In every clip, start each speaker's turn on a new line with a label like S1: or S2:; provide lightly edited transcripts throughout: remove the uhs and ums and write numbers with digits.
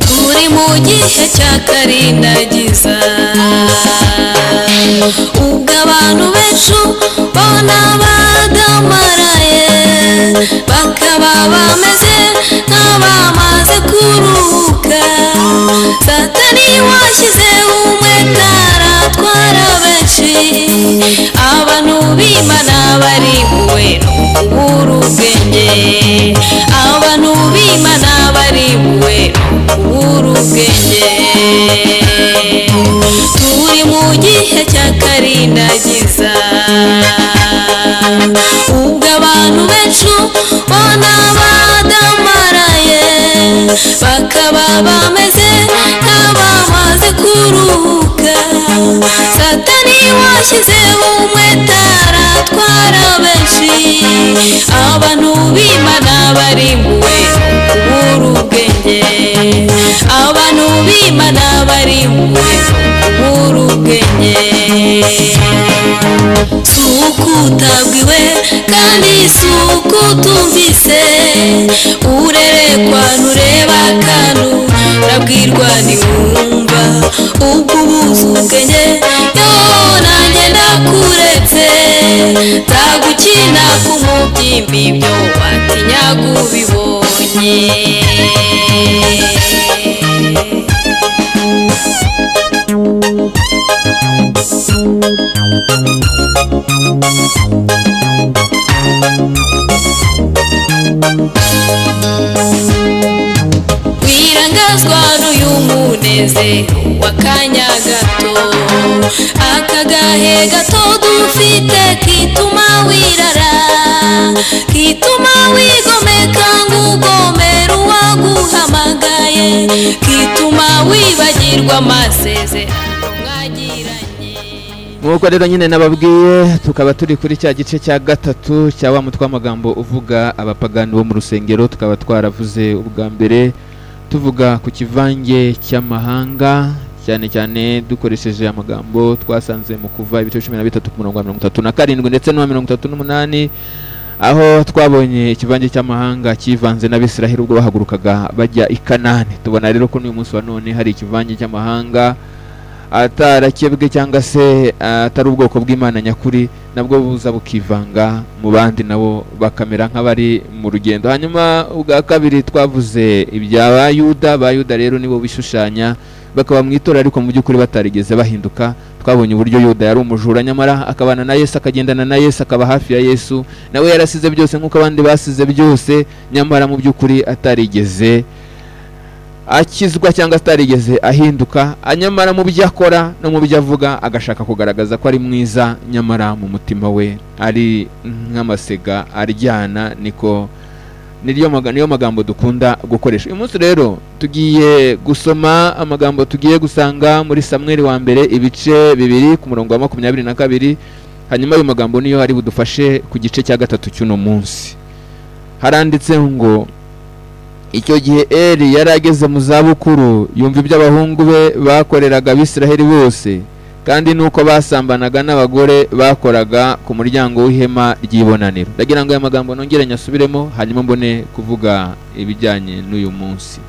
S1: Turi mu gihe cya karindagiza, ubwo abantu benshi bona badamaraye, bakaba bameze nk'abamaze kuruhuka. Satani washyize umwete aratwara benshi, abantu b'Imana barimbuwe no kubura ubwenge, abantu b'Imana barimbuwe no kubura ubwenge. Turi mu gihe cya karindagiza, ubwo abantu benshi bona badamaraye, bakaba bameze nk'abamaze kuruhuka. Satani washyize umwete aratwara benshi, abantu b'Imana barimbuwe no kubura ubwenge, abantu b'Imana barimbuwe no kubura ubwenge. Si uko utabwiwe kandi si uko utumvise, urerekwa ntureba akantu, urabwirwa ntiwumva, ubwo ubuze ubwenge. Yo nanjye ndakuretse, nzagukina ku mubyimba ibyo watinyaga ubibonye. Wirangazwa n'uyu munezero w'akanya gato, akagahe gato dufite kituma wirara, kituma wigomeka ngo ugomere uwaguhamagaye, kituma wibagirwa amasezerano mwagiranye.
S2: Nk'uko rero nyine nababwiye, tukaba turi kuri cya gice cya gatatu cya wa mutwe w'amagambo uvuga abapagani bo mu rusengero. Tukaba twaravuze ubwa mbere tuvuga ku kivange cy'amahanga, cyane cyane dukoresheje amagambo twasanze mu Kuva ibice 13 ku murongo wa 37 ndetse n'uwa 38, aho twabonye ikivange cy'amahanga kivanze n'Abisiraheli ubwo bahagurukaga bajya i Kanani. Tubona rero ko n'uyu munsi wa none hari ikivange cy'amahanga atarakebwe cyangwa se atari ubwoko bw'Imana nyakuri, nabwo buza bukivanga mu bandi, nabo bakamera nk'abari mu rugendo. Hanyuma ubwa kabiri twavuze ibya Bayuda. Bayuda rero nibo bishushanya bakaba mu itorero ariko mu by'ukuri batarigeze bahinduka. Twabonye uburyo Yuda yari umujura, nyamara akabana na Yesu, akagendana na Yesu, akaba hafi ya Yesu, nawe yarasize byose nk'uko abandi basize byose, nyamara mu by'ukuri atarigeze akizwa cyangwa atarigeze ahinduka. Nyamara mu byo akora no mu byo avuga agashaka kugaragaza ko ari mwiza, nyamara mu mutima we ari nk'amasega aryana. Niko niyo magambo dukunda gukoresha. Uyu munsi rero tugiye gusoma amagambo tugiye gusanga muri Samweli wa mbere ibice 2 ku murongo wa 22. Hanyuma ayo magambo niyo ari budufashe ku gice cya gatatu cy'uno munsi. Haranditse ngo icyo gihe Eli yari ageze mu zabukuru, yumva ibyo abahungu be bakoreraga Abisiraheli bose, kandi nuko basambanaga n'abagore bakoraga ku muryango w'ihema ry'ibonaniro. Ndagira ngo aya magambo nongere nyasubiremo, hanyuma mbone kuvuga ibijyanye n'uyu munsi.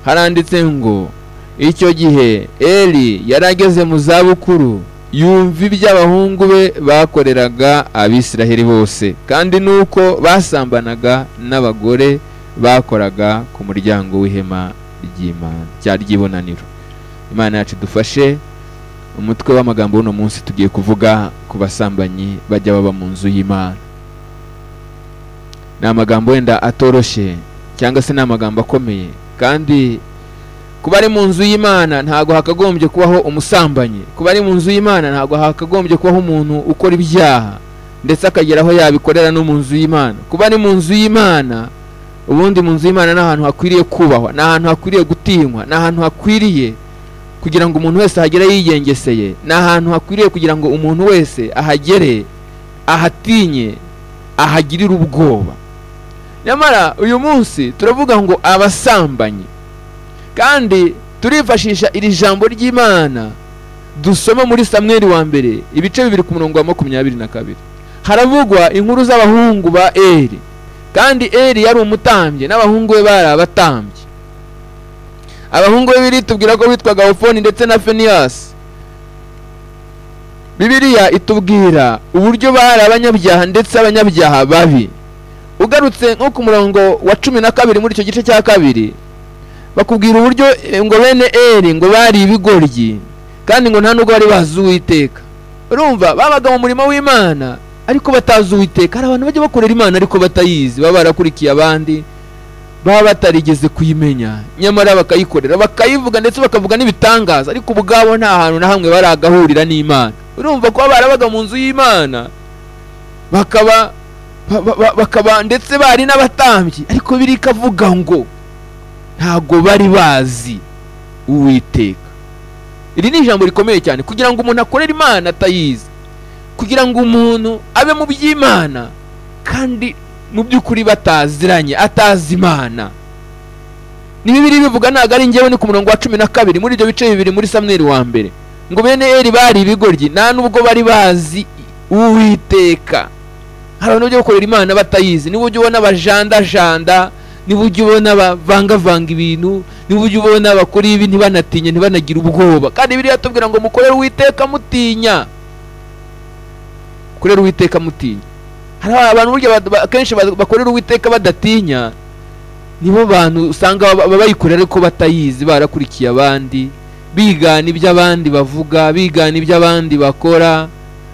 S2: Haranditse ngo icyo gihe Eli yari ageze mu zabukuru, yumva ibyo abahungu be bakoreraga Abisiraheli bose, kandi nuko basambanaga n'abagore bakoraga ku muryango w'ihema ry'Imana cya ry'ibonaniro. Imana yacu dufashe. Umutwe w'amagambo w'uno munsi tugiye kuvuga ku basambanyi bajya baba mu nzu y'Imana. Ni amagambo wenda atoroshye cyangwa se ni amagambo akomeye, kandi kuba ari mu nzu y'Imana ntago hakagombye kubaho umusambanyi, kuba ari mu nzu y'Imana ntago hakagombye kubaho umuntu ukora ibyaha ndetse akagera aho yabikorera no mu nzu y'Imana. Kuba ari mu nzu y'Imana, ubundi mu nzu y'Imana ni ahantu hakwiriye kubahwa, ni ahantu hakwiriye gutinywa, ni ahantu hakwiriye kugira ngo umuntu wese ahagere yigengeseye, ni ahantu hakwiriye kugira ngo umuntu wese ahagere ahatinye, ahagirire ubwoba. Nyamara uyu munsi turavuga ngo abasambanyi, kandi Turifashisha iri jambo ry'Imana dusoma muri Samweli wa mbere ibice 2 ku murongo wa 22. Haravugwa inkuru z'abahungu ba Eli, kandi Eli yari umutambyi n'abahungu be bari abatambyi. Abahungu be biritubwira ko bitwaga Hofoni ndetse na Feniyasi. Bibiliya itubwira uburyo bari abanyabyaha ndetse abanyabyaha babi. Ugarutse nko ku murongo wa 12 muri icyo gice cya 2, bakubwira uburyo ngo bene Eli ngo bari ibigoryi kandi ngo nta nubwo bari bazi Uwiteka. Urumva babaga mu murimo w'Imana ariko batazi Uwiteka. Hari abantu bajya bakorera Imana ariko batayizi, baba barakurikiye abandi, baba batarigeze kuyimenya, nyamara bakayikorera, bakayivuga ndetse bakavuga n'ibitangaza, ariko ubwabo nta hantu na hamwe baragahurira n'Imana. Urumva ko barabaga mu nzu y'Imana bakaba ndetse bari n'abatambyi, ariko biri kavuga ngo ntago bari bazi Uwiteka. Iri ni ijambo rikomeye cyane, kugira ngo umuntu akorere Imana atayizi, kugira ngo umuntu abe mu by'Imana kandi mu by'ukuri bataziranye, atazi Imana. Ni Bibiliya bivuga, ntago ari njyewe, ni ku murongo wa 12 muri ibyo bice 2 muri Samweli wa mbere, ngo bene Eli bari ibigoryi nta nubwo bari bazi Uwiteka. Hari abantu bajya bakorera Imana batayizi, niba ujya ubona bajandajanda, niba ujya ubona bavangavanga ibintu, niba ujya ubona bakora ibi ntibanatinye, ntibanagira ubwoba. Kandi Bibiliya itubwira ngo mukorere Uwiteka mutinya, mukorere Uwiteka mutinya. Hari abantu burya akenshi bakorera Uwiteka badatinya, nibo bantu usanga bayikorera ariko batayizi, barakurikiye abandi, bigana ibyo abandi bavuga, bigana ibyo abandi bakora,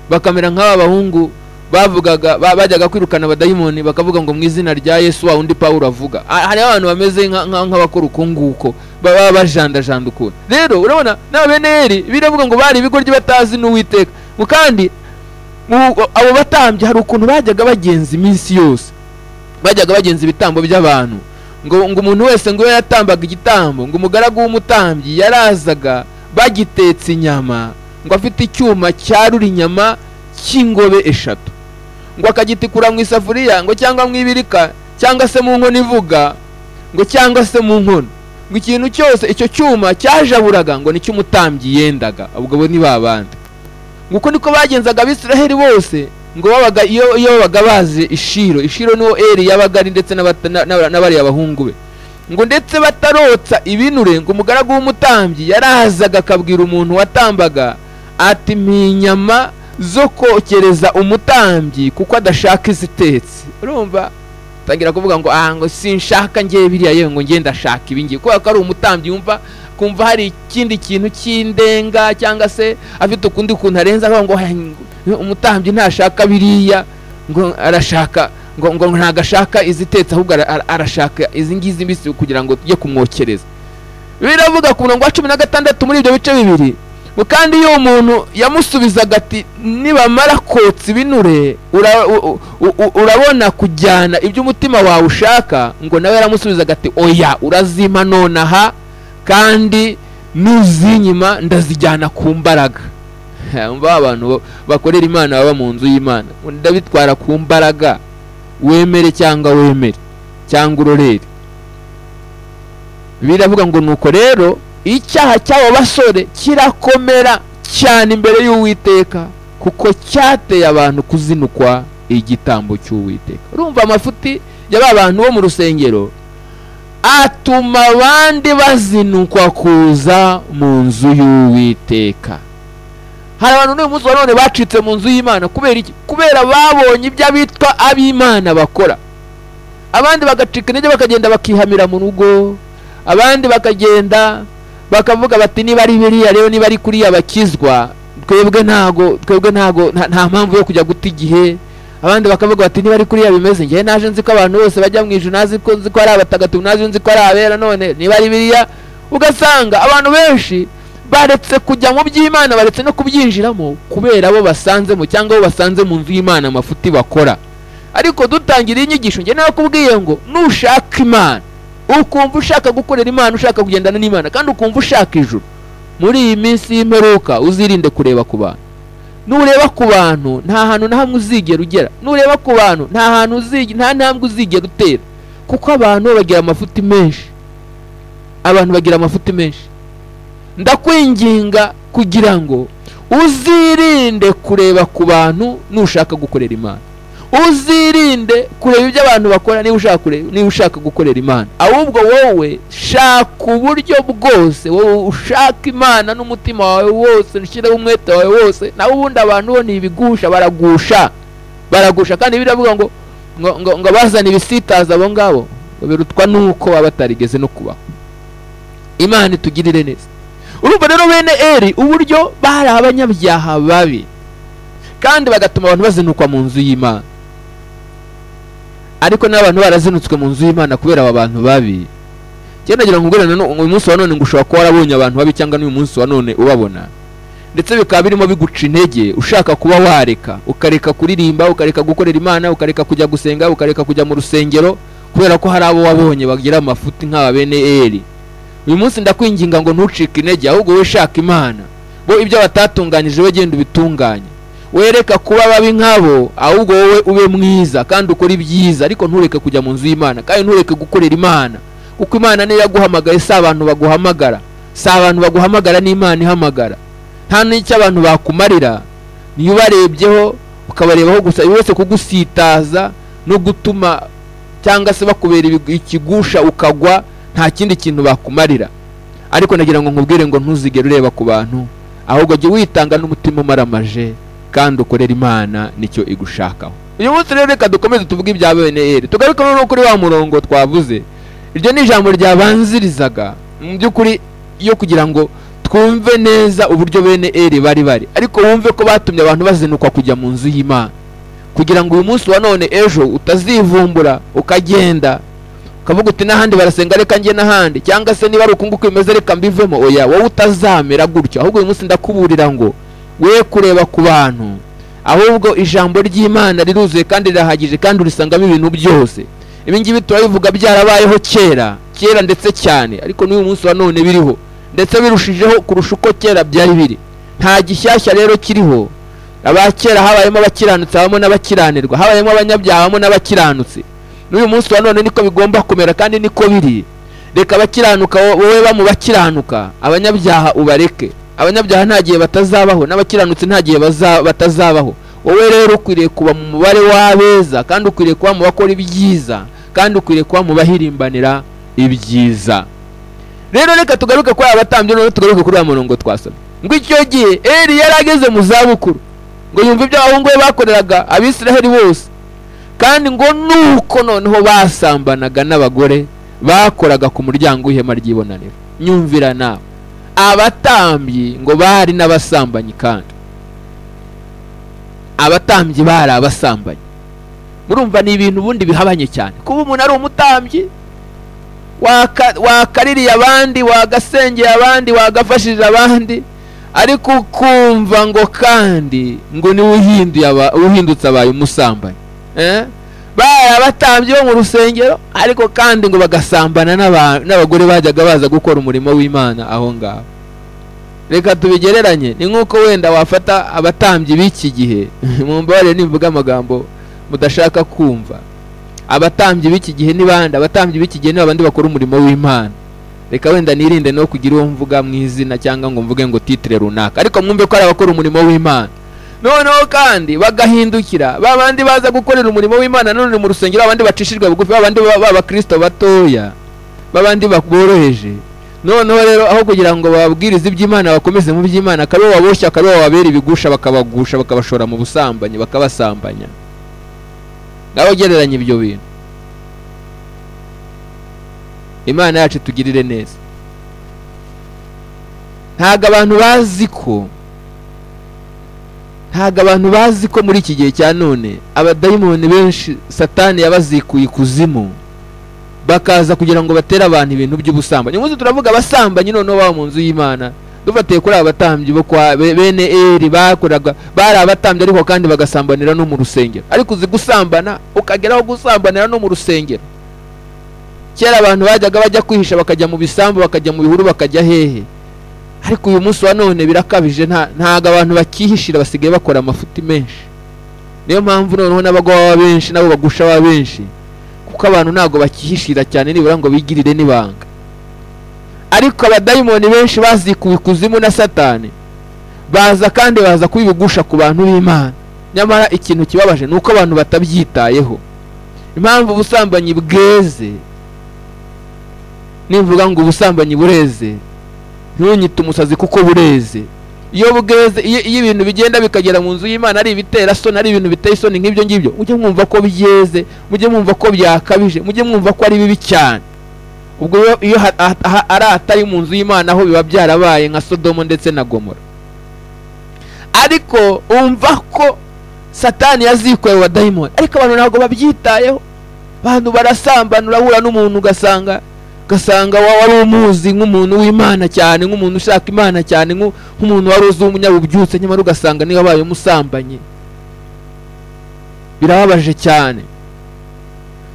S2: bakamera nk'aba bahungu bavugaga bajyaga kwirukana abadayimoni bakavuga ngo mu izina rya Yesu wa undi Pawulo avuga. Hari abantu bameze nk'abakora uko nguko, baba bajandajanda ukuntu. Rero urabona n'aba bene Eli biravuga ngo bari ibigoryi batazi n'Uwiteka. Kandi abo batambyi hari ukuntu bajyaga bagenza iminsi yose, bajyaga bagenza ibitambo by'abantu, ngo umuntu wese ngo yatambaga igitambo, ngo umugaragu w'umutambyi yarazaga bagitetse inyama, ngo afite icyuma cyarura inyama cy'ingobe 3, ngo akagitikura mu isafuriya, ngo cyangwa mu ibirika, cyangwa se mu nkono ivuga, ngo cyangwa se mu nkono, ngo ikintu cyose icyo cyuma cyajaburaga ngo nicyo umutambyi yendaga. Ubwo bo ni babandi. Nguko niko bagenzaga Abisiraheli bose, ngo babaga iyo babaga bazi Ishiro. Ishiro niwo Eli yabaga ari ndetse n'abari abahungu be. Ngo ndetse batarotsa ibinure, ngo umugaragu w'umutambyi yarazaga akabwira umuntu watambaga ati mpa inyama zo kokereza umutambyi kuko adashaka izitetse. Urumva tangira kuvuga ngo ngo sinshaka ngiye biriya, yewe ngo ngenda ndashaka ibi ngiye, kubera ko ari umutambyi yumva kumva hari ikindi kintu cy'indenga, cyangwa se afite ukundi kuntu arenza, avuga ngo umutambyi ntashaka biriya, ngo arashaka ngo ntagashaka izitetse, ahubwo arashaka izi ngizi mbisi kugira ngo tujye kumwokereza. Biravuga ku murongo wa 16 muri ibyo bice 2, ngo kandi iyo umuntu yamusubizaga ati nibamara kotsa ibinure urabona kujyana ibyo umutima wawe ushaka, ngo nawe yaramusubizaga ati oya, urazima nonaha, kandi nuzinyima ndazijyana ku mbaraga. Umva abantu bakorera Imana baba mu nzu y'Imana, ndabitwara ku mbaraga, wemere cyangwa wemere cyangwa urorere. Biravuga ngo nuko rero icyaha cy'abo basore kirakomera cyane imbere y'Uwiteka, kuko cyateye abantu kuzinukwa igitambo cy'Uwiteka. Urumva amafuti y'aba bantu bo mu rusengero atuma abandi bazinukwa kuza mu nzu y'Uwiteka. Hari abantu n'uyu munsi wa none bacitse mu nzu y'Imana kubera iki? Kubera babonye ibyo abitwa ab'Imana bakora. Abandi bagacika intege bakagenda bakihamira mu rugo, abandi bakagenda bakavuga bati niba ari biriya rero, niba ari kuriya bakizwa, twebwe ntago nta mpamvu yo kujya guta igihe. Abandi bakavuga bati niba ari kuriya bimeze, ngewe naje nzi ko abantu bose bajya mu ijuru, nazi ko nzi ko ari abatagatifu, nazi nzi ko ari abera, none niba ari biriya. Ugasanga abantu benshi baretse kujya mu by'Imana, baretse no kubyinjiramo kubera abo basanzemo cyangwa abo basanze mu nzu y'Imana amafuti bakora. Ariko dutangira inyigisho, nge nakubwiye ngo nushaka Imana, ukumva ushaka gukorera Imana, ushaka kugendana n'Imana, kandi ukumva ushaka ijuru, muri iyi minsi y'imperuka uzirinde kureba ku bantu. Nureba ku bantu nta hantu na hamwe uzigera ugera, nureba ku bantu nta hantu nta ntambwe uzigera utera, kuko abantu bagira amafuti menshi. Abantu bagira amafuti menshi. Ndakwinginga kugira ngo uzirinde kureba ku bantu nushaka gukorera Imana, uzirinde kureba ibyo abantu bakora niba ushaka gukorera Imana. Ahubwo wowe shaka uburyo bwose, wowe ushaka Imana n'umutima wawe wose, ushyireho umwete wawe wose. Naho ubundi abantu bo ni ibigusha, baragusha. Kandi biravuga ngo ngo bazana ibisitaza abo ngabo ngo birutwa nuko baba batarigeze no kubaho. Imana itugirire neza. Urumva rero bene Eri uburyo bari abanyabyaha babi, kandi bagatuma abantu bazinukwa mu nzu y'Imana. Ariko n'abantu barazinutswe mu nzu y'Imana kubera aba bantu babi. Nagira ngo ngurane uyu munsi wa none ngo ushobora kuba warabonye abantu babi, cyangwa n'uyu munsi wa none ubabona, ndetse bikaba birimo biguca intege, ushaka kuba wareka, ukareka kuririmba, ukareka gukorera Imana, ukareka kujya gusenga, ukareka kujya mu rusengero, kubera ko hari abo wabonye bagira amafuti nk'aba bene Eri. Uyu munsi ndakwinginga ngo ntucike intege, ahubwo wowe shaka Imana. Bo ibyo batatunganyije we genda ubitunganye. Wereka kuba babi nkabo, ahubwo wowe ube mwiza kandi ukora ibyiza, ariko ntureke kujya mu nzu y'Imana, kandi ntureke gukorera Imana, kuko Imana niyo yaguhamagaye, si abantu baguhamagara. Si abantu baguhamagara, ni Imana ihamagara. Nta n'icyo abantu bakumarira, niyo ubarebyeho ukabarebaho gusa, wese kugusitaza no gutuma cyangwa se bakubera ikigusha ukagwa, nta kindi kintu bakumarira. Ariko nagira ngo nkubwire ngo ntuzigere ureba ku bantu, ahubwo jya witanga n'umutima umaramaje kandi ukorera Imana, nicyo igushakaho. Uyu munsi rero reka dukomeze tuvuge ibya bene Eri, tugaruke noneho kuri wa murongo twavuze. Iryo ni ijambo ryabanzirizaga mu by'ukuri yo kugira ngo twumve neza uburyo bene Eri bari, ariko wumve ko batumye abantu bazinukwa kujya mu nzu y'Imana, kugira ngo uyu munsi wa none ejo utazivumbura ukagenda ukavuga uti n'ahandi barasenga reka njye n'ahandi, cyangwa se niba ari uku nguku bimeze reka mbivemo. Oya, wowe utazamera gutyo. Ahubwo uyu munsi ndakuburira ngo we kureba ku bantu, ahubwo ijambo ry'Imana riruzuye kandi rirahagije, kandi urisangamo ibintu byose. Ibi ngibi turabivuga byarabayeho kera kera ndetse cyane, ariko n'uyu munsi wa none biriho, ndetse birushijeho kurusha uko kera byari biri. Nta gishyashya rero kiriho. Abakera habayemo abakiranutsi, habamo n'abakiranirwa, habayemo abanyabyaha, habamo n'abakiranutsi. N'uyu munsi wa none niko bigomba kumera kandi niko biri. Reka abakiranuka wowe ba mu bakiranuka, abanyabyaha ubareke. Abanyabyaha nta gihe batazabaho, n'abakiranutsi nta gihe batazabaho. Wowe rero ukwiriye kuba mu mubare w'abeza, kandi ukwiriye kuba mu bakora ibyiza, kandi ukwiriye kuba mu bahirimbanira ibyiza. Rero reka tugaruke kuri abatambyi, noneho tugaruke kuri wa murongo twasomye. Ngo icyo gihe Eri yari ageze mu zabukuru, ngo yumve ibyo abahungu be bakoreraga Abisiraheli bose, kandi ngo nuko noneho basambanaga n'abagore bakoraga ku muryango w'ihema ry'ibonaniro. Nyumvira nawe, abatambyi ngo bari n'abasambanyi, kandi abatambyi bari abasambanyi. Murumva ni ibintu ubundi bihabanye cyane. Kuba umuntu ari umutambyi wakaririye abandi, wagasengeye abandi, wagafashije abandi, ariko ukumva ngo kandi ngo ni uhindutse abaye umusambanyi. Bari abatambyi bo mu rusengero, ariko kandi ngo bagasambana n'abagore bajyaga baza gukora umurimo w'Imana aho ngaho. Reka tubigereranye, ni nk'uko wenda wafata abatambyi b'iki gihe, mumbabarire nimvuga amagambo mudashaka kumva. Abatambyi b'iki gihe ni bande? Abatambyi b'iki gihe ni abandi bakora umurimo w'Imana. Reka wenda nirinde no kugira uwo mvuga mu izina cyangwa ngo mvuge ngo titre runaka, ariko mwumve ko ari abakora umurimo w'Imana. Noneho kandi bagahindukira babandi baza gukorera umurimo w'Imana none mu rusengero, abandi bacishijwe bugufi, babandi b'abakristo batoya, babandi boroheje. Noneho rero aho kugira ngo bababwirize iby'Imana bakomeze mu by'Imana, akaba baboshya, akaba bababera ibigusha, bakabagusha, bakabashora mu busambanyi, bakabasambanya. Nawe gereranya ibyo bintu. Imana yacu tugirire neza. Ntago abantu bazi ko muri iki gihe cya none abadayimoni benshi Satani yabazikuye ikuzimu, bakaza kugira ngo batere abantu ibintu by'ubusambanyi. Umunsi turavuga abasambanyi noneho baba mu nzu y'Imana, dufatiye kuri abatambyi bo kwa bene Eri bakoraga, bari abatambyi ariko kandi bagasambanira no mu rusengero. Ariko uzi gusambana ukageraho gusambanira no mu rusengero. Kera abantu bajyaga bajya kwihisha, bakajya mu bisambu, bakajya mu bihuru, bakajya hehe. Ariko uyu munsi wa none birakabije, ntago abantu bakihishira, basigaye bakora amafuti menshi. Niyo mpamvu noneho n'abagwa baba benshi, nabo bagusha baba benshi, kuko abantu ntago bakihishira cyane nibura ngo bigirire n'ibanga. Ariko abadayimoni benshi bazikuwe ikuzimu na Satani, baza kandi baza kubigusha ku bantu b'Imana. Nyamara ikintu kibabaje ni uko abantu batabyitayeho. Impamvu ubusambanyi bweze, nimvuga ngo ubusambanyi bureze, ntunyite umusazi kuko bureze. Iyo bweze, iyo ibintu bigenda bikagera mu nzu y'Imana ari ibitera soni, ari ibintu biteye isoni nk'ibyo ngibyo, mujye mwumva ko byeze, mujye mwumva ko byakabije, mujye mwumva ko ari bibi cyane. Ubwo iyo ari atari mu nzu y'Imana aho biba byarabaye nka Sodomo ndetse na Gomora. Ariko umva ko Satani yazikuye wa dayimoni, ariko abantu ntabwo babyitayeho. Abantu barasambana, urahura n'umuntu ugasanga wari umuzi nk'umuntu w'Imana cyane, nk'umuntu ushaka Imana cyane, nk'umuntu wari uzi umunyabubyutse, nyamara ugasanga niba abaye umusambanyi. Birababaje cyane.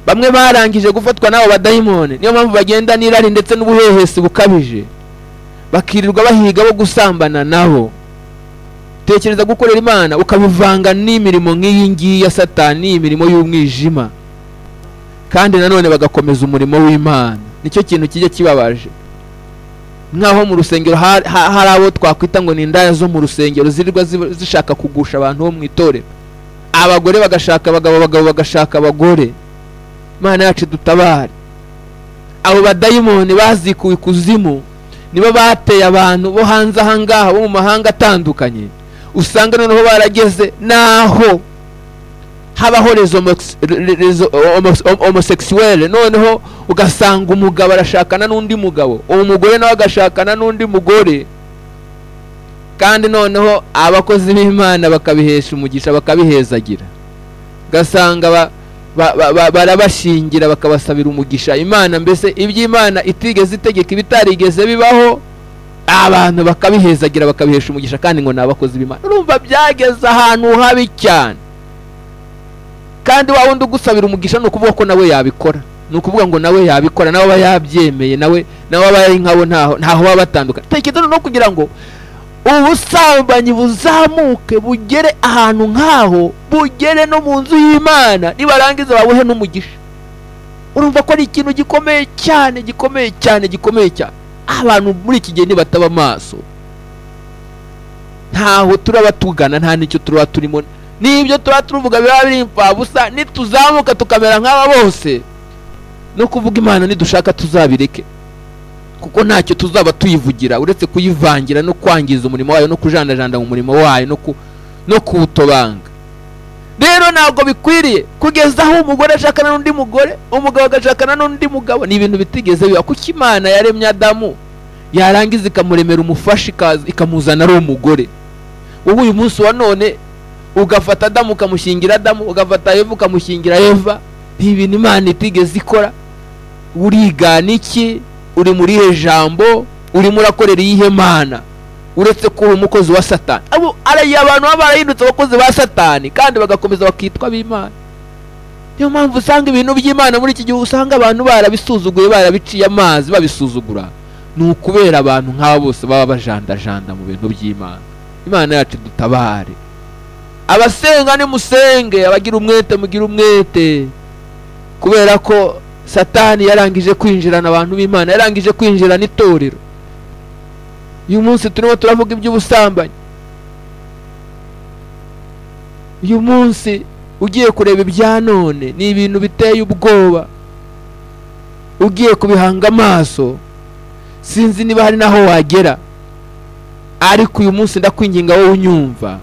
S2: Bamwe barangije gufatwa n'abo badayimoni, niyo mpamvu bagenda n'irari ndetse n'ubuhehesi bukabije, bakirirwa bahiga bo gusambana nabo. Tekereza gukorera Imana ukabivanga n'imirimo nk'iyi ngiyi ya Satani, imirimo y'umwijima, kandi nanone bagakomeza umurimo w'Imana. Nicyo kintu kijya kibabaje. Nkaho mu rusengero hari abo twakwita ngo ni indaya zo mu rusengero, zirirwa zishaka kugusha abantu bo mu itorero. Abagore bagashaka abagabo, abagabo bagashaka abagore. Imana yacu dutabare. Abo badayimoni bazikuwe ikuzimu nibo bateye abantu bo hanze ahangaha, bo mu mahanga atandukanye. Usanga noneho barageze naho habaho homosexuel, noneho ugasanga umugabo arashakana n'undi mugabo, umugore nawe agashakana n'undi mugore, kandi noneho abakozi b'Imana bakabihesha umugisha, bakabihezagira. Ugasanga barabashingira, bakabasabira umugisha Imana. Mbese iby'Imana itigeze itegeka, ibitarigeze bibaho, abantu bakabihezagira, bakabihesha umugisha, kandi ngo ni abakozi b'Imana. Urumva byageze ahantu habi cyane. Kandi wa wundi ugusabira umugisha ni ukuvuga ko nawe yabikora, ni ukuvuga ngo nawe yabikora, nawe aba yabyemeye, nawe aba ari nkabo, ntaho baba batandukanye. Tekereza no kugira ngo ubusambanyi buzamuke bugere ahantu nkaho, bugere no mu nzu y'Imana, nibarangiza babuhe n'umugisha. Urumva ko ari ikintu gikomeye cyane, gikomeye cyane, gikomeye cyane. Abantu muri iki gihe nibataba amaso, ntaho turaba tugana, nta n'icyo turaba turimo. Nibyo tuba tuvuga biba biri imfabusa. Nituzamuka tukamera nk'aba bose, no kuvuga Imana nidushaka tuzabireke, kuko ntacyo tuzaba tuyivugira uretse kuyivangira no kwangiza umurimo wayo, no kujandajanda mu murimo wayo, no kuwutobanga. Rero ntabwo bikwiriye kugeza aho umugore ashakana n'undi mugore, umugabo agashakana n'undi mugabo. Ni ibintu bitigeze biba. Kuko Imana yaremye Adamu, yarangiza ikamuremera umufasha, ikamuzana ari umugore. Wowe uyu munsi wa none ugafata Adamu ukamushyingira Adamu, ugafata Eva ukamushyingira Eva. Ni ibintu Imana itigeze ikora. Urigana iki? Uri muri irihe jambo? Urimo urakorera iyihe Mana? Uretse kuba umukozi wa Satani. Abo ari abantu baba barahindutse abakozi ba Satani, kandi bagakomeza bakitwa b'Imana. Niyo mpamvu usanga ibintu by'Imana muri iki gihe usanga abantu barabisuzuguye, barabiciye amazi, babisuzugura. Ni ukubera abantu nk'abo bose baba bajandajanda mu bintu by'Imana. Imana yacu dutabare. Abasenga nimusenge, abagira umwete mugira umwete, kubera ko Satani yarangije kwinjirana abantu b'Imana, yarangije kwinjirana itorero. Uyu munsi turimo turavuga iby'ubusambanyi. Uyu munsi ugiye kureba ibya none, ni ibintu biteye ubwoba. Ugiye kubihanga amaso, sinzi niba hari naho wagera. Ariko uyu munsi ndakwinginga wowe unyumva,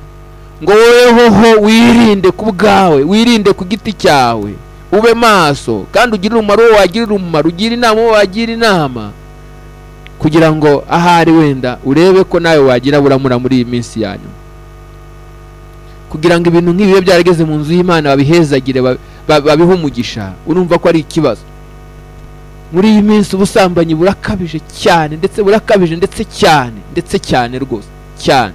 S2: ngo wowe hoho wirinde ku bwawe, wirinde ku giti cyawe, ube maso, kandi ugirire umumaro uwo wagirira umumaro, ugire inama uwo wagira inama, kugira ngo ahari wenda urebe ko nawe wagira buramura muri iyi minsi yanyu. Kugira ngo ibintu nk'ibi byarageze mu nzu y'Imana babihezagire, babihe umugisha. Urumva ko ari ikibazo. Muri iyi minsi ubusambanyi burakabije cyane, ndetse burakabije, ndetse cyane, ndetse cyane rwose cyane.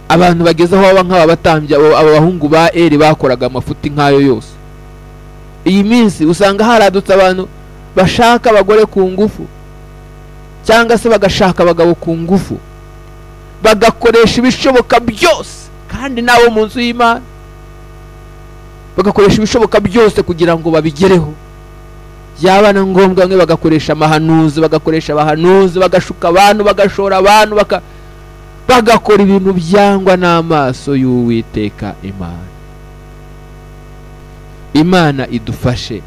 S2: Abantu bageze aho baba nk'aba batambyi, aba bahungu ba Eli bakoraga amafuti nk'ayo yose. Iyi minsi usanga haradutse abantu bashaka abagore ku ngufu, cyangwa se bagashaka abagabo ku ngufu, bagakoresha ibishoboka byose, kandi nabo mu nzu y'Imana bagakoresha ibishoboka byose kugira ngo babigereho. Byaba na ngombwa bamwe bagakoresha amahanuzi, bagakoresha abahanuzi, bagashuka abantu, bagashora abantu, bagakora ibintu byangwa n'amaso y'Uwiteka Imana. Imana idufashe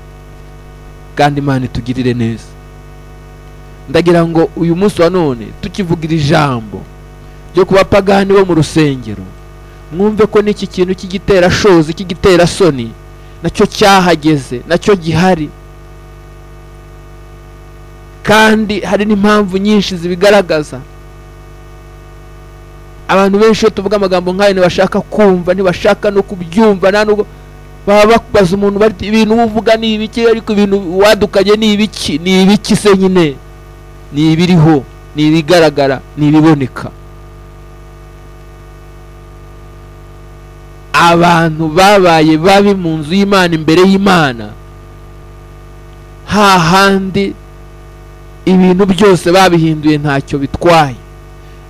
S2: kandi Imana itugirire neza. Ndagira ngo uyu munsi wa none tukivugira ijambo ryo kuba pagani bo mu rusengero, mwumve ko n'iki kintu cy'igitera shozi, cy'igitera soni nacyo cyahageze, nacyo gihari, kandi hari n'impamvu nyinshi zibigaragaza. Abantu benshi iyo tuvuga amagambo nk'ayo ntibashaka kumva, ntibashaka no kubyumva, nta nubwo baba babaza umuntu bati ibintu uvuga ni ibiki, ariko ibintu wadukanye ni ibiki? Ni ibiki se nyine? Ni ibiriho, ni ibigaragara, ni ibiboneka. Abantu babaye babi mu nzu y'Imana, imbere y'Imana, hahandi ibintu byose babihinduye ntacyo bitwaye.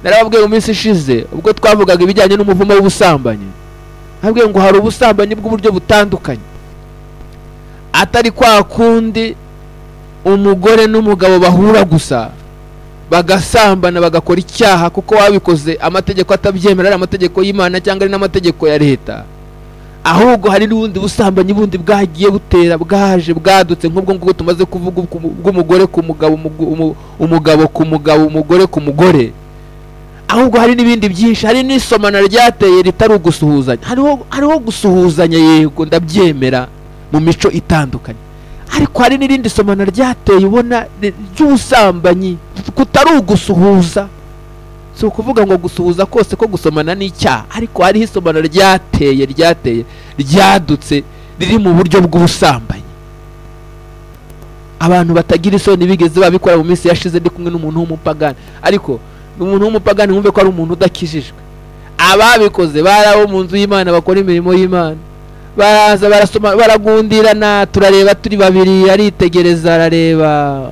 S2: Narababwiye mu minsi ishize ubwo twavugaga ibijyanye n'umuvumo w'ubusambanyi, nababwiye ngo hari ubusambanyi bw'uburyo butandukanye, atari kwa kundi umugore n'umugabo bahura gusa bagasambana bagakora icyaha kuko wabikoze amategeko atabyemera, ari amategeko y'Imana cyangwa ari n'amategeko ya leta. Ahubwo hari n'ubundi busambanyi bundi bwagiye butera, bwaje bwadutse nk'ubwo ngubwo tumaze kuvuga, bw'umugore ku mugabo, umugabo ku mugabo, umugore ku mugore. Ahubwo hari n'ibindi byinshi, hari n'isomana ryateye ritari ugusuhuzanya. Hariho gusuhuzanya, yego ndabyemera mu mico itandukanye, ariko hari n'irindi somana ryateye ubona ry'ubusambanyi kutari ugusuhuza. Si ukuvuga ngo gusuhuza kose ko gusomana ni icyaha, ariko hariho isomana ryateye ryadutse riri mu buryo bw'ubusambanyi. Abantu batagira isoni bigeze babikora mu minsi yashize. Ndi kumwe n'umuntu w'umupagani, ariko umuntu w'umupagani wumve ko ari umuntu udakijijwe. Ababikoze bari abo mu nzu y'Imana, bakora imirimo y'Imana, baraza barasoma, baragundirana, turareba turi babiri, aritegereza arareba,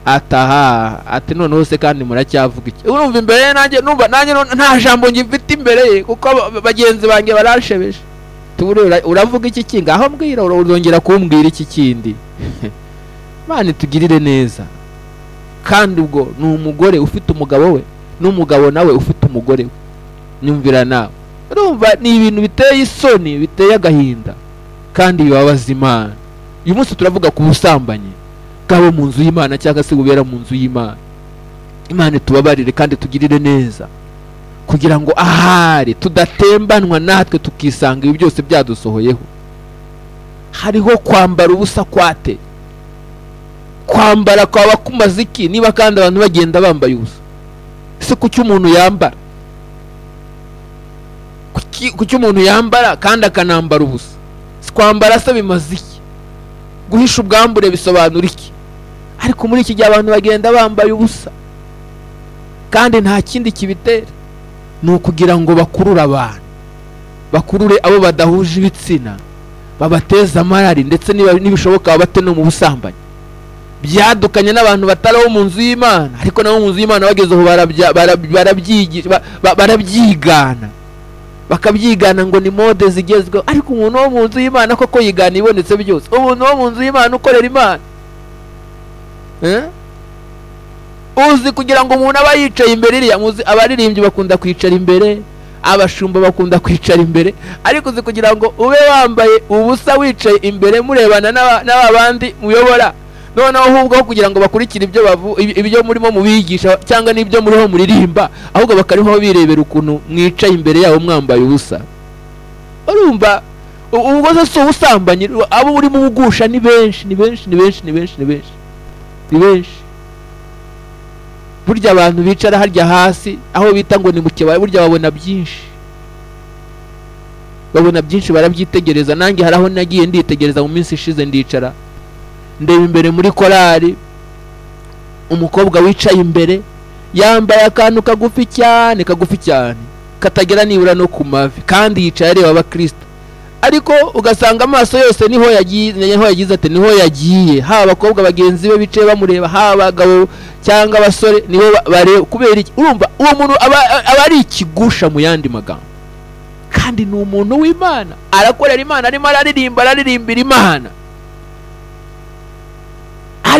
S2: ataha ati noneho se kandi muracyavuga iki? Urumva imbere ye nanjye numva nanjye nta jambo ngifite imbere ye, kuko bagenzi banjye baranshebeje. Uravuga iki kinga? Aho mbwira, urongera kumbwira iki kindi? Imana itugirire neza. Kandi ubwo ni umugore ufite umugabo we, n'umugabo nawe ufite umugore we. Nyumvira nawe. Urumva ni ibintu biteye isoni, biteye agahinda, kandi bibabaza Imana. Uyu munsi turavuga ku busambanyi bwabo mu nzu y'Imana cyangwa se bubera mu nzu y'Imana. Imana itubabarire kandi tugirire neza, kugira ngo ahari tudatembanwa natwe tukisanga ibi byose byadusohoyeho. Hariho kwambara ubusa kwate, kwambara kwaba kumaze iki niba kandi abantu bagenda bambaye ubusa? Ese kuki umuntu yambara? Kuki umuntu yambara kandi akanambara ubusa? Kwambara se bimaze iki? Guhisha ubwambure bisobanura iki? Ariko muri iki gihe abantu bagenda bambaye ubusa, kandi nta kindi kibitera, ni ukugira ngo bakurure abantu, bakurure abo badahuje ibitsina, babateze amarari, ndetse nibishoboka babate no mu busambanyi. Byadukanye n'abantu batari abo mu nzu y'Imana, ariko nabo mu nzu y'Imana bageze aho barabyigana, bakabyigana ngo ni mode zigezweho. Ariko umuntu wo mu nzu y'Imana koko yigana ibonetse byose. Umuntu wo mu nzu y'Imana ukorera Imana, uzi kugira ngo umuntu aba yicaye imbere iriya, muzi abaririmbyi bakunda kwicara imbere, abashumba bakunda kwicara imbere, ariko uzi kugira ngo ube wambaye ubusa wicaye imbere murebana n'abandi muyobora, noneho ahubwo kugira ngo bakurikire ibyo murimo mubigisha cyangwa n'ibyo muriho muririmba, ahubwo bakariho birebera ukuntu mwicaye imbere yabo mwambaye ubusa. Urumva ubwo se si ubusambanyi? Abo urimo ugusha ni benshi, ni benshi, ni benshi, ni benshi, ni benshi, ni benshi. Burya abantu bicara harya hasi aho bita ngo ni mu kibaya, burya babona byinshi, babona byinshi, barabyitegereza. Nanjye hari aho nagiye nditegereza mu minsi ishize, ndicara ndeba imbere muri korari, umukobwa wicaye imbere yambaye akantu kagufi cyane, kagufi cyane, katagera nibura no ku mavi, kandi yicaye areba abakristo, ariko ugasanga amaso yose niho yagiye, niho yagize ati niho yagiye. Haba abakobwa bagenzi be bicaye bamureba, haba abagabo cyangwa abasore niho bareba. Kubera iki? Urumva uwo muntu aba ari ikigusha mu yandi magambo, kandi ni umuntu w'Imana, arakorera Imana, arimo araririmba, araririmbira Imana.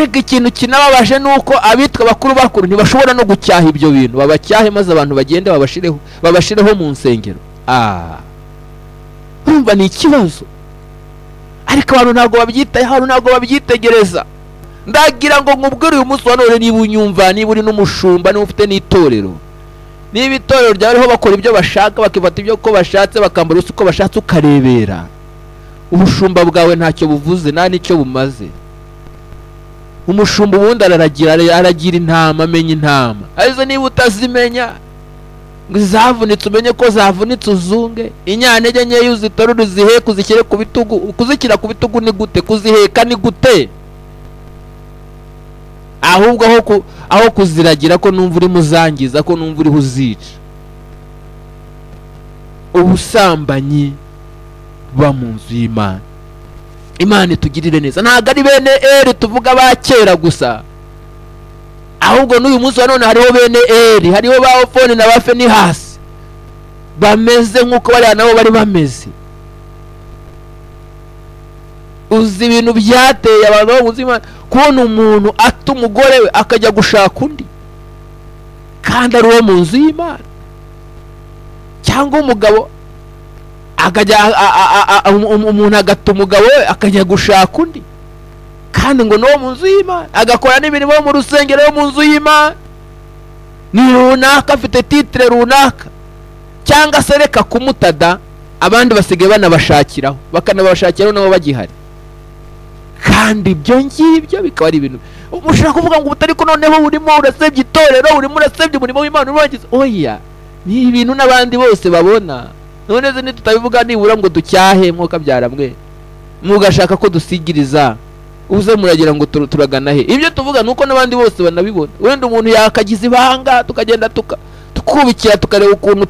S2: Ariko ikintu kinababaje nuko abitwa bakuru bakuru ntibashobora no gucyaha ibyo bintu, babacyahe maze abantu bagende babashireho mu nsengero. Urumva ni ikibazo, ariko abantu ntabwo babyitayeho, abantu ntabwo babyitegereza. Ndagira ngo nkubwire uyu munsi wa none, niba unyumva, niba uri n'umushumba, niba ufite n'itorero, niba itorero ryariho bakora ibyo bashaka, bakifata ibyo ko bashatse, bakambara uko bashatse, ukarebera, ubushumba bwawe ntacyo buvuze, nta n'icyo bumaze. Umushumba ubundi aragira intama, amenya intama. Ariko niba utazimenya ngo zavunitse umenye ko zavunitse uzunge, inyantege nkeya uzitorore uziheke uzishyire ku bitugu. Kuzishyira ku bitugu ni gute? Kuziheka ni gute? Ahubwo aho kuziragira ko numva urimo uzangiza, ko numva uriho uzica. Ubusambanyi buba mu nzu y'Imana. Imana itugirire neza. Ntabwo ari bene Eri tuvuga ba kera gusa, ahubwo n'uyu munsi wa none hariho bene Eri, hariho ba Hofoni na ba Finehasi bameze nk'uko bariya nabo bari bameze. Uzi ibintu byateye abantu bo mu nzu y'Imana kubona umuntu ata umugore we akajya gushaka undi kandi ari uwo mu nzu y'Imana, cyangwa umugabo akajya umuntu agata umugabo we akajya gushaka undi kandi ngo n'uwo mu nzu y'Imana, agakora n'imirimo yo mu rusengero yo mu nzu y'Imana, ni runaka afite titire runaka, cyangwa se reka kumutada, abandi basigaye banabashakiraho, bakanabashakiraho nabo bagihari. Kandi ibyo ngibyo bikaba ari ibintu ushobora kuvuga ngo utari ko noneho urimo urasebya itorero, urimo urasebya umurimo w'Imana, urimo uragize. Oya, ni ibintu n'abandi bose babona. None se nitutabivuga nibura ngo ducyahe mwuka byaramwe, mugashaka ko dusigiriza, uze muragira ngo turagana he? Ibyo tuvuga nuko n'abandi bose banabibona. Wenda umuntu yakagize ibanga tukagenda tukubikira tukareba ukuntu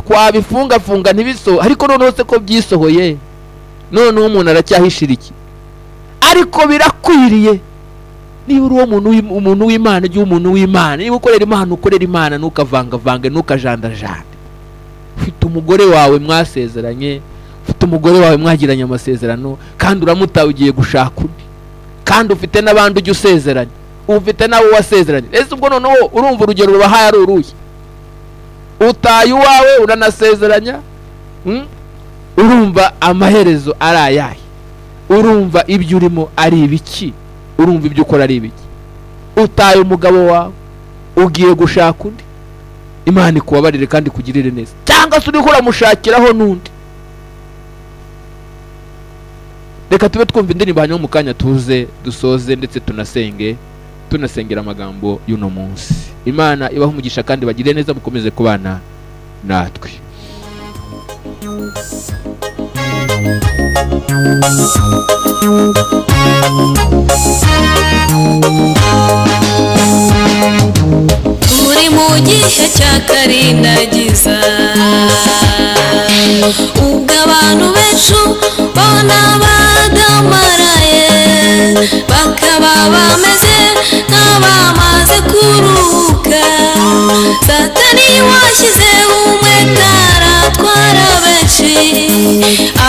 S2: twabifungafunga ntibiso, ariko noneho se ko byisohoye, noneho umuntu aracyahishira iki? Ariko birakwiriye, niba uri umuntu w'Imana, ujye umuntu w'Imana, niba ukorera Imana, ukorera Imana, ntukavangavange, ntukajandajande. Ufite umugore wawe mwasezeranye, ufite umugore wawe mwagiranye amasezerano, kandi uramutaye ugiye gushaka undi, kandi ufite n'abandi ujya usezeranye, ufite n'abo wasezeranye. Ese ubwo noneho urumva urugero rubahaye ari uruhe? Utaye uwawe uranasezeranya, urumva amaherezo ari ayahe? Urumva ibyo urimo ari ibiki? Urumva ibyo ukora ari ibiki? Utaye umugabo wawe ugiye gushaka undi, Imana ikubabarire kandi ikugirire neza, cyangwa se uriho uramushakiraho n'undi. Reka tube twumva indirimbo hanyuma mu kanya tuze dusoze ndetse tunasenge, tunasengera amagambo y'uno munsi. Imana ibahe umugisha kandi bagire neza, mukomeze kubana natwe.
S1: Turi mu gihe cya karindagiza, ubwo abantu benshi bona badamaraye, bakaba bameze nk'abamaze kuruhuka. Satani washyize umwete aratwara benshi,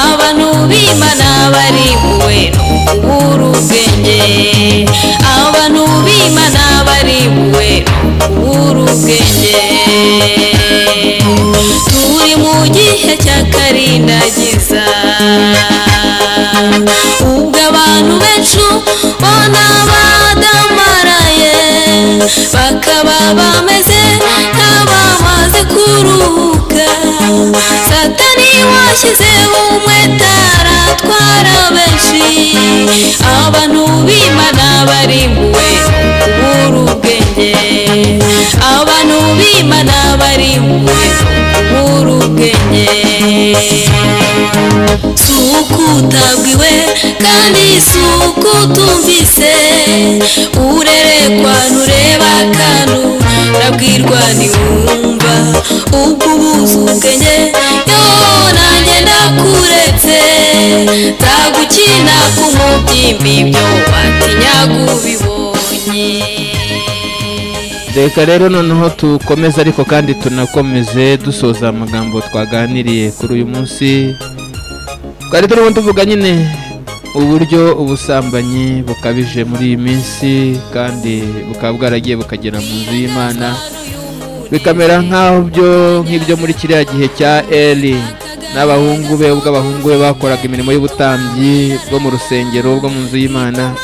S1: abantu b'Imana barimbuwe no kubura ubwenge, abantu b'Imana barimbuwe no kubura ubwenge. Turi mu gihe cya karindagiza, ubwo abantu benshi bona badamaraye, bakaba bameze nk'abamaze kuruhuka. Satani washyize umwete aratwara benshi, abantu b'Imana barimbuwe no kubura ubwenge, abantu b'Imana barimbuwe no kubura ubwenge. Si uko utabwiwe kandi si uko utumvise, urerekwa ntureba akantu, urabwirwa ntiwumva, ubwo ubuze ubwenge. Yo nanjye ndakuretse, nzagukina ku mubyimba ibyo watinyaga ubibonye.
S2: Reka rero noneho tukomeze, ariko kandi tunakomeze dusoza amagambo twaganiriye kuri uyu munsi. Twari turimo tuvuga nyine Uburyo ubusambanyi bukabije muri iyi minsi, kandi bukaba bwaragiye bukagera mu nzu y'Imana, bikamera nk'aho byo nk'ibyo muri kiriya gihe cya Eli n'abahungu be, ubwo abahungu be bakoraga imirimo y'ubutambyi bwo mu rusengero bwo mu nzu y'Imana,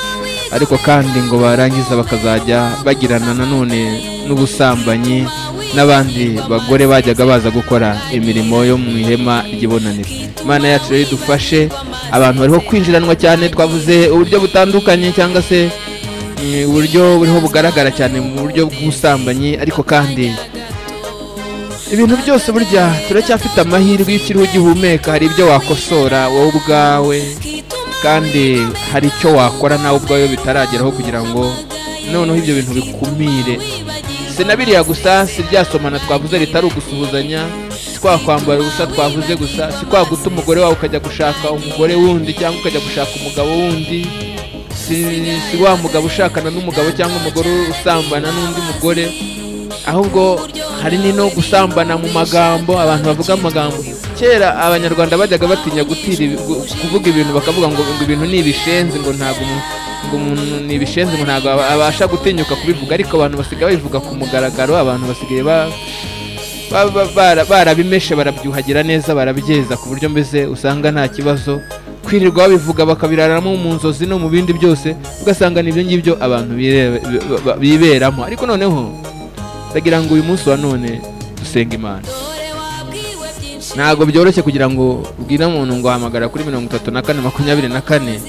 S2: ariko kandi ngo barangiza bakazajya bagirana nanone n'ubusambanyi n'abandi bagore bajyaga baza gukora imirimo yo mu ihema ry'ibonaniro. Imana yacu rero idufashe. Abantu bariho kwinjiranwa cyane, twavuze uburyo butandukanye cyangwa se uburyo buriho bugaragara cyane mu buryo bw'ubusambanyi, ariko kandi ibintu byose burya turacyafite amahirwe. Iyo ukiriho ugihumeka hari ibyo wakosora wowe ubwawe, kandi hari icyo wakora nawe ubwawe bitarageraho kugira ngo noneho ibyo bintu bikumire. Si na biriya gusa, si ryasomana twavuze ritari ugusuhuzanya, si kwa kwambara ubusa twavuze gusa, si kwa guta umugore wawe ukajya gushaka umugore wundi cyangwa ukajya gushaka umugabo wundi, si wa mugabo ushakana n'umugabo cyangwa umugore usambana n'undi mugore, ahubwo hari no gusambana mu magambo. Abantu bavuga amagambo. Kera Abanyarwanda bajyaga batinya kuvuga ibintu, bakavuga ngo ibintu ni ibishenzi, ngo ntabwo ngo umuntu ni ibishenzi, ngo ntabwo abasha gutinyuka kubivuga, ariko abantu basigaye babivuga ku mugaragaro. Abantu basigaye barabimeshe, barabyuhagira neza, barabyeza ku buryo mbese usanga nta kibazo kwirirwa babivuga, bakabiraramo mu nzozi no mu bindi byose, ugasanga nibyo ngibyo abantu biberamo. Ariko noneho ndagira ngo uyu munsi wa none dusenga Imana. Ntabwo byoroshye kugira ngo ubwire umuntu ngo hamagara kuri 34 24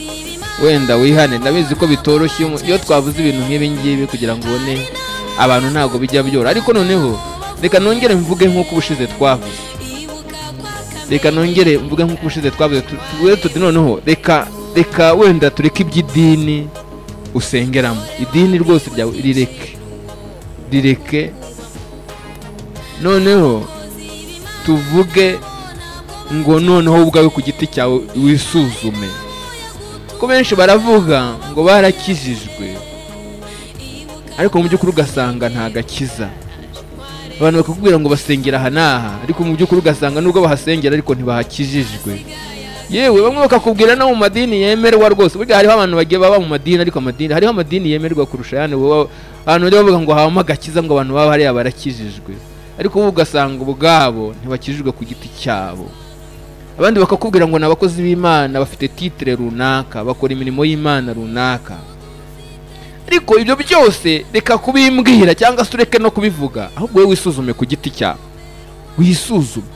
S2: wenda wihane. Ndabizi ko bitoroshye iyo twavuze ibintu nk'ibi ngibi kugira ngo ubone abantu, ntabwo bijya byora. Ariko noneho reka nongere mvuge nk'uko ubushize twavuze, reka nongere mvuge nk'uko ubushize twavuze, tuti noneho reka wenda tureke iby'idini usengeramo. Idini rwose ryawe rireke, noneho tuvuge ngo noneho ubwawe ku giti cyawe wisuzume. Ko benshi baravuga ngo barakijijwe, ariko mu by'ukuri ugasanga nta gakiza. Abantu bakakubwira ngo basengera aha n'aha, ariko mu by'ukuri ugasanga nubwo bahasengera ariko ntibahakijijwe. Yewe bamwe bakakubwira no mu madini yemerwa rwose. Burya hariho abantu bagiye baba mu madini, ariko amadini, hariho amadini yemerwa kurusha ayandi. Abantu bajya bavuga ngo habamo agakiza, ngo abantu baba hariya barakijijwe, ariko ubu ugasanga ubwabo ntibakijijwe ku giti cyabo. Abandi bakakubwira ngo ni abakozi b'Imana, bafite titre runaka, bakora imirimo y'Imana runaka, ariko ibyo byose reka kubimbwira cyangwa se ureke no kubivuga, ahubwo wowe wisuzume ku giti cyawe, wisuzume.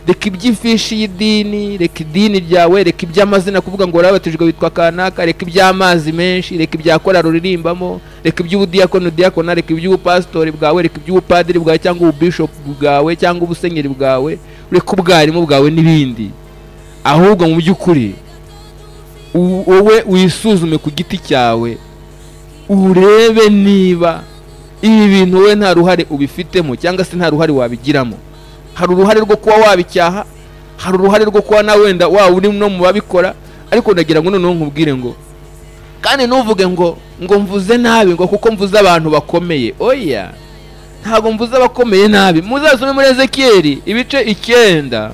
S2: Reka iby'ifishi y'idini, reka idini ryawe, reka iby'amazina kuvuga ngo warabatijwe witwa kanaka, reka iby'amazi menshi, reka ibya korali uririmbamo, reka iby'ubudiyakoni udiyakona, reka iby'ubupasitori bwawe, reka iby'ubupadiri bwawe cyangwa ububishopu bwawe cyangwa ubusenyeri bwawe, reka ubwarimu bwawe n'ibindi. Ahubwo mu by'ukuri wowe wisuzume ku giti cyawe, urebe niba ibi bintu wowe nta ruhare ubifitemo cyangwa se nta ruhare wabigiramo. Hari uruhare rwo kuba wabicyaha, hari uruhare rwo kuba nawe wenda waba uri no mu babikora, ariko ndagira ngo noneho nkubwire ngo kandi ntuvuge ngo mvuze nabi ngo kuko mvuze abantu bakomeye. Oya, ntabwo mvuze abakomeye nabi. Muzasome muri Ezekiyeli ibice 9,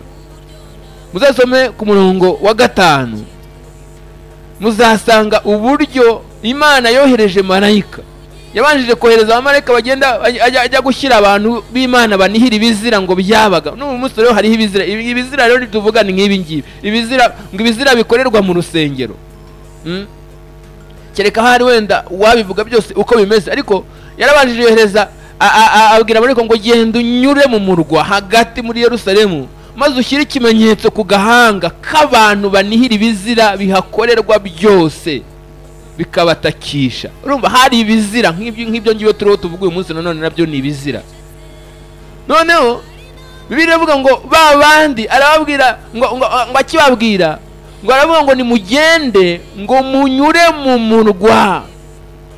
S2: muzasome ku murongo wa 5, muzasanga uburyo Imana yohereje marayika. Yabanjije kohereza abamarayika bagenda ajya gushyira abantu b'Imana banihira ibizira ngo byabaga. N'ubu munsi rero hariho ibizira. Ibizira rero tuvuga ni nk'ibi ngibi, ibizira ngo ibizira bikorerwa mu rusengero. Kereka hari wenda wabivuga byose uko bimeze, ariko yarabanjije yohereza abwira abariko ngo genda unyure mu murwa hagati muri Yerusalemu, maze ushyire ikimenyetso ku gahanga k'abantu banihira ibizira bihakorerwa byose, bikabatakisha. Urumva hari ibizira nk'ibyo ngibyo turiho tuvuga uyu munsi, nanone nabyo ni ibizira. Noneho Bibiliya iravuga ngo ba bandi arababwira ngo akibabwira ngo aravuga ngo nimugende ngo munyure mu murwa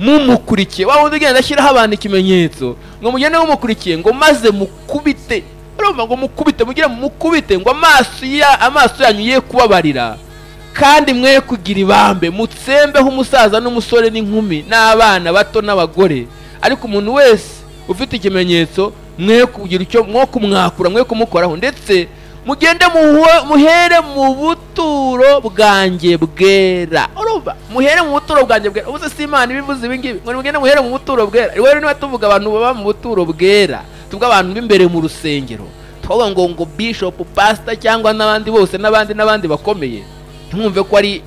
S2: mumukurikiye. Wa wundi ugenda ashyiraho abantu ikimenyetso ngo mugende mumukurikiye, ngo maze mukubite. Urumva ngo mukubite, mugire mukubite, ngo amaso yanyu ye kubabarira, kandi mwe kugira ibambe, mutsembeho umusaza n'umusore n'inkumi n'abana bato n'abagore, ariko umuntu wese ufite ikimenyetso mwe kugira icyo mwo kumwakura, mwe kumukoraho, ndetse Mugende muhere mu buturo bwanjye bwera. Urumva, muhere mu buturo bwanjye bwera. Ubuze si Imana ibivuze ibi ngibi ngo mugende muhere mu buturo bwera. Rero niba tuvuga abantu baba mu buturo bwera, tuvuga abantu b'imbere mu rusengero, twavuga ngo bishop, pastor cyangwa n'abandi bose n'abandi n'abandi bakomeye, ntimwumve ko ari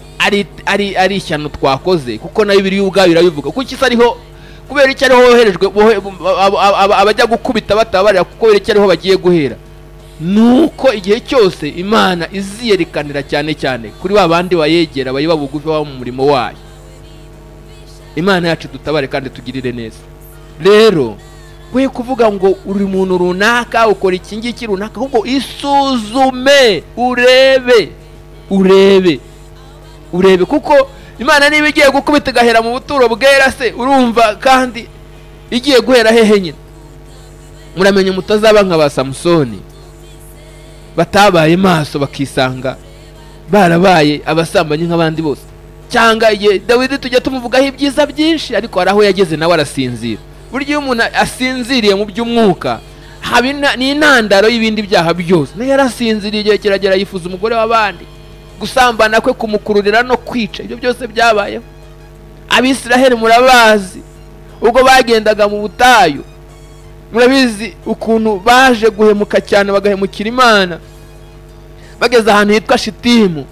S2: ishyano twakoze, kuko nayo biri ubwayo irabivuga. Kuko iki ariho, kubera icyo ariho woherejwe abajya gukubita batabarira, kuko icyo ariho bagiye guhera. Nuko igihe cyose Imana iziyerekanira cyane cyane kuri ba bandi bayegera bayiba bugufi baba mu murimo wayo. Imana yacu dutabare kandi tugirire neza. Rero we kuvuga ngo uri muntu runaka ukora iki ngiki runaka, ahubwo isuzume, urebe urebe urebe, kuko Imana niba igiye gukubita igahera mu buturo bwera se urumva kandi igiye guhera hehe nyine? Muramenye mutazaba nka ba Samusoni batabaye maso bakisanga barabaye abasambanyi nk'abandi bose. Cyangwa igihe Dawidi tujya tumuvugaho ibyiza byinshi, ariko hari aho yageze nawe arasinzira. Burya iyo umuntu asinziriye mu by'umwuka ni intandaro y'ibindi byaha byose. Nayo yarasinziriye, igihe kiragera yifuza umugore w'abandi, gusambana kwe kumukururira no kwica. Ibyo byose byabayeho. Abisiraheli murabazi ubwo bagendaga mu butayu, murabizi ukuntu baje guhemuka cyane bagahemukira Imana. Bageze ahantu hitwa Shitimu,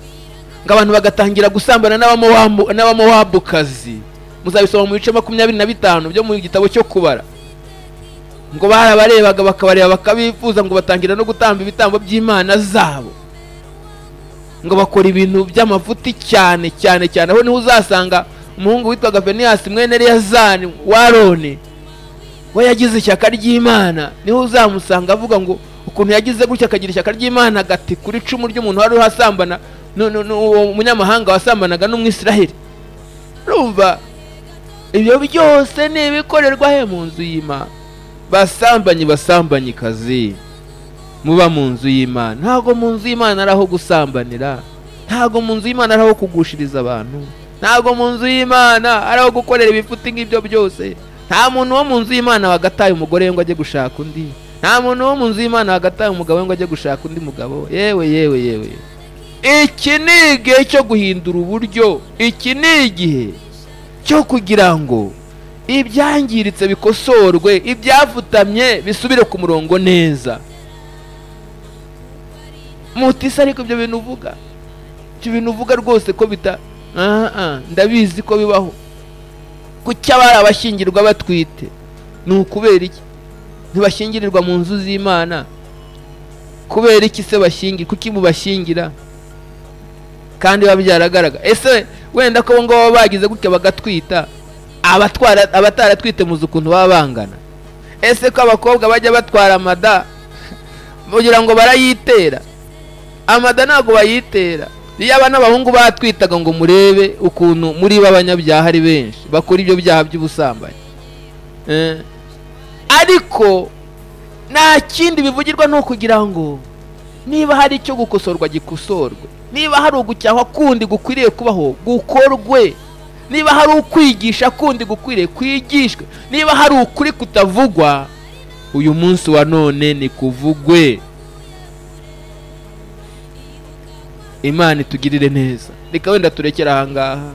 S2: ngo abantu bagatangira gusambana n'abamowabukazi. Muzabisoma mu bice 25 byo mu gitabo cyo kubara. Ngo barabarebaga bakabareba bakabifuza, ngo batangira no gutamba ibitambo by'Imana zabo, ngo bakora ibintu by'amafuti cyane cyane cyane. Aho niho uzasanga umuhungu witwaga Feniyasi mwene Eleyazari wa Aroni, we yagize ishyaka ry'Imana. Niho uzamusanga avuga ngo ukuntu yagize gutya akagira ishyaka ry'Imana, agati kuri icumu ry'umuntu wari uhasambana n'uwo munyamahanga wasambanaga n'Umwisiraheli. Urumva ibyo byose ni ibikorerwa he? Mu nzu y'Imana. Basambanyi, basambanyikazi muba mu nzu y'Imana. Ntago mu nzu y'Imana ari aho gusambanira, ntago mu nzu y'Imana ari aho kugushiriza abantu, ntago mu nzu y'Imana ari aho gukorera ibifuti nk'ibyo byose. Nta muntu wo mu nzu y'Imana wagataye umugore ngo ajye gushaka undi, nta muntu wo mu nzu y'Imana wagataye umugabo ngo ajye gushaka undi mugabo. Yewe yewe yewe, iki ni igihe cyo guhindura uburyo, iki ni igihe cyo kugira ngo ibyangiritse bikosorwe, ibyafutamye bisubire ku murongo neza. Mutisa, ariko ibyo bintu uvuga, ibyo bintu uvuga rwose ko bita ndabizi ko bibaho. Kuki abari abashyingirwa batwite? Ni ukubera iki ntibashyingirirwa mu nzu z'Imana? Kubera iki se bashyingira? Kuki mubashyingira kandi biba byaragaragara? Ese wenda ko ngo baba bagize gutya bagatwita, abataratwite muzi ukuntu baba bangana? Ese ko abakobwa bajya batwara amada kugira ngo barayitera? Amada ntabwo bayitera. Iyo abana b'abahungu batwitaga ngo murebe ukuntu muri b'abanyabyaha ari benshi bakora ibyo byaha by'ubusambanyi. Ariko nta kindi bivugirwa ni ukugira ngo niba hari icyo gukosorwa gikosorwe, niba hari ugucyahwa kundi gukwiriye kubaho gukorwe, niba hari ukwigisha kundi gukwiriye kwigishwe, niba hari ukuri kutavugwa uyu munsi wa none ni kuvugwe. Imana itugirire neza. Reka wenda turekera aha ngaha,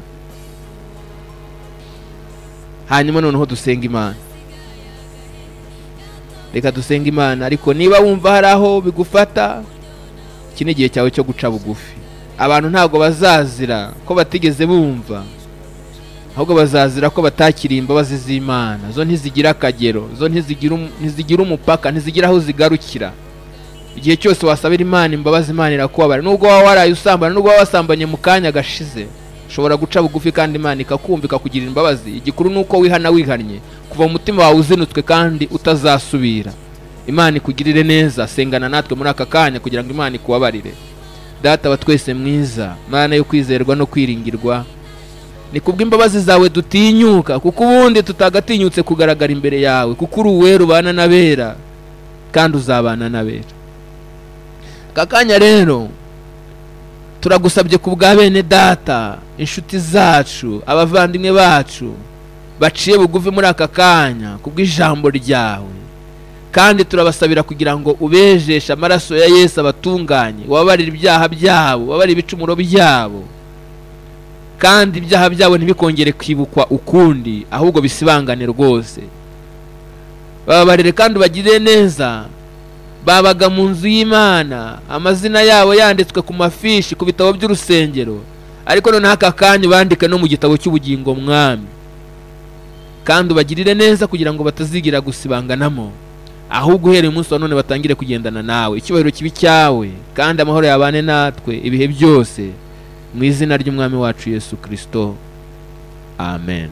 S2: hanyuma noneho dusenga Imana. Reka dusenga Imana. Ariko niba wumva hari aho bigufata, iki ni igihe cyawe cyo guca bugufi. Abantu ntabwo bazazira ko batigeze bumva, ahubwo bazazira ko batakiriye imbabazi z'Imana. Zo ntizigira akagero, zo ntizigira umupaka, ntizigira aho zigarukira. Igihe cyose wasabira Imana imbabazi, Imana irakubabara. Nubwo waba waraye usambana, nubwo waba wasambanye mu kanya gashize, ushobora guca bugufi kandi Imana ikakumva ikakugirira imbabazi. Igikuru nuko wihana wihannye, kuva mu mutima wawe uzinutswe kandi utazasubira. Imana ikugirire neza. Sengana natwe muri aka kanya kugira ngo Imana ikubabarire. Data wa twese mwiza, Mana yo kwizerwa no kwiringirwa, ni kubw'imbabazi zawe dutinyuka, kuko ubundi tutagatinyutse kugaragara imbere yawe, kuko uri uwera ubana n'abera kandi uzabana n'abera. Aka kanya rero turagusabye ku bwa bene data, inshuti zacu, abavandimwe bacu baciye bugufi muri aka kanya kubw'ijambo ryawe, Kandi turabasabira kugira ngo ubejeshe amaraso ya Yesu abatunganye, ubabarire ibyaha byabo, ubabarire ibicumuro byabo, kandi ibyaha byabo ntibikongere kwibukwa ukundi, ahubwo bisibangane rwose. Bababarire kandi ubagirire neza. Babaga mu nzu y'Imana, amazina yabo yanditswe ku mafishi, ku bitabo by'urusengero, ariko noneho aka kanya bandike no mu gitabo cy'ubugingo, Mwami. Kandi ubagirire neza kugira ngo batazigira gusibanganamo, ahubwo uhereye umunsi wa none batangire kugendana nawe. Icyubahiro kibi cyawe, kandi amahoro yabane natwe ibihe byose, mu izina ry'Umwami wacu Yesu Kristo, amen.